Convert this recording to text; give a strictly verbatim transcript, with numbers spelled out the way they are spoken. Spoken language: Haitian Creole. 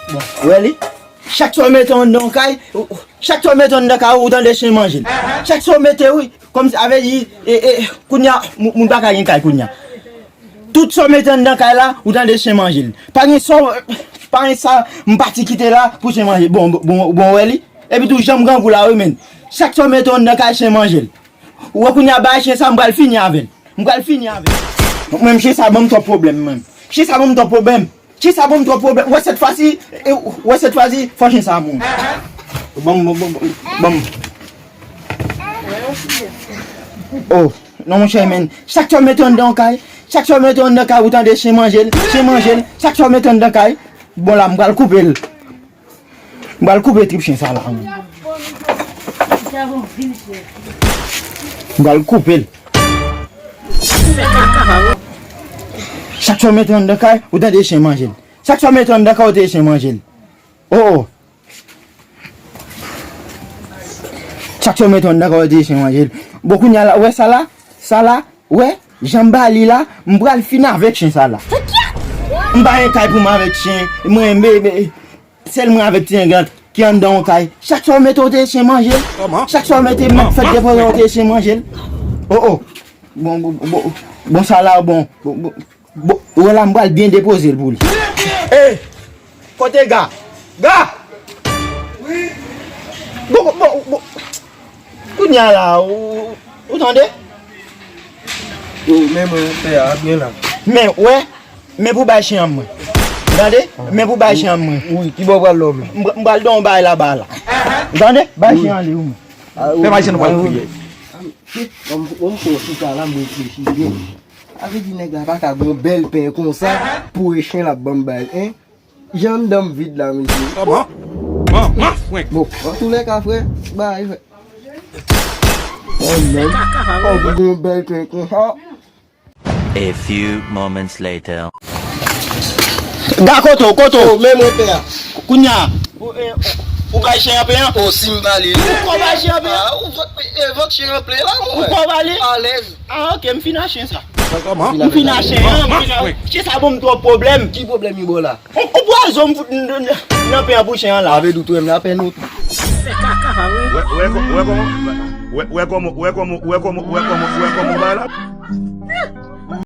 Bon, ou wè li? Chak sa w mete anndan yon kay, ou- ou- chak sa w mete anndan kay ou, ou tande chen manje l. Chak sa w mete, wi, kòmsi, sa vle di, e, e, kounye a, moun moun pa ka gen kay kounye a. Tout sa w mete anndan kay la, ou tande chen manje l. Pa gen sa w- pa gen sa m pati kite la pou chen manje l. Bon, bon, bon, ou wè li? Epi tou, jan m grangou la, wi, menn. Chak sa w mete anndan kay, chen manje l. Ou wè kounye a, bay chen sa, m pral fini avè l. M pral fini avè l. Menm chen sa ban m twòp pwoblèm, menm. Chen sa ban m twòp pwoblèm. Chen sa ban m twòp pwoblèm. Ou wè, sèt fwa si, e, ou wè, sèt fwa si, fò chen sa mouri. Ban m, ban m, ban m, ban m. Oh, non, monchè, menn. Chak sa w mete anndan kay, chak sa w mete anndan kay, ou tande chen manje l, chen manje l. Chak sa w mete anndan kay, bon, la, m pral koupe l. M pral koupe trip chen sa la, wi. M pral koupe l. Chak sa w mete anndan kay, ou tande chen manje l. Chak sa w mete anndan kay, ou tande chen manje l. Oh, oh. Chak sa w mete anndan kay, ou tande chen manje l. Bon, kounye a la, ou wè sa la? Sa la, ou wè? Jan m ba li la, m pral fini avèk chen sa la. M pa gen kay pou m avèk chen. Mwen, me, me, Sèl mwen avèk ti engra ki anndan yon kay. Chak sa w mete, w te chen manje l. Kòman? Chak sa w mete, m ap fèt depoze, w te chen manje l. Oh, oh. Bon, bon, bon, bon, sa la, bon. Bon, bon, bon, ou wè la, m pral byen depoze l pou li. Ey! Kote Ga? Ga! Bon, bon, bon. Kounye a la, ou, ou tande? Yo, men mwen, pè a, ap gen la. Men, wè, men pou bay chen an mwen. Tande? Men pou bay chen an mwen. Wi, ki bò w pral lòm? M, m pral don bay laba la. Tande? Bay chen an li, wi. Fè bay chen nou pral kriye. Bon, m, bon, m fè yon chita la, m reflechi byen. Sa vle di nèg la pa ka gon bèl pen konsa pou e chen l ap ban m bay, en? Jan anndan m vid la, mesye. Bon, antouléka, frè, bay, frè. Oh, men. Oh, pou gon bèl pen konsa. A few moments later. Ga, kote w, kote w? Oh, men mwen pè a. Kounye a, ou, eh, ou bay chen an pen an? Oh, si m pale. Ou ko bay chen an pen an? Ah, ou vòt, eh, vòt chen an pen la, mwen. Ou ko bale? Alèz. Ah, ok, m fin achte sa. Kòman? M fin achte, m fin achte. Chen sa ban m twòp pwoblèm. Ki pwoblèm li ba w la? On, on pwazon m fout n-, n-, n-, nan pen an pou chen an la. Avè dout wè m la pen nou. Wè, wè kò-, wè kòman, wè, wè kòman, wè kòman, wè kòman, wè kòman, wè kòman bay la?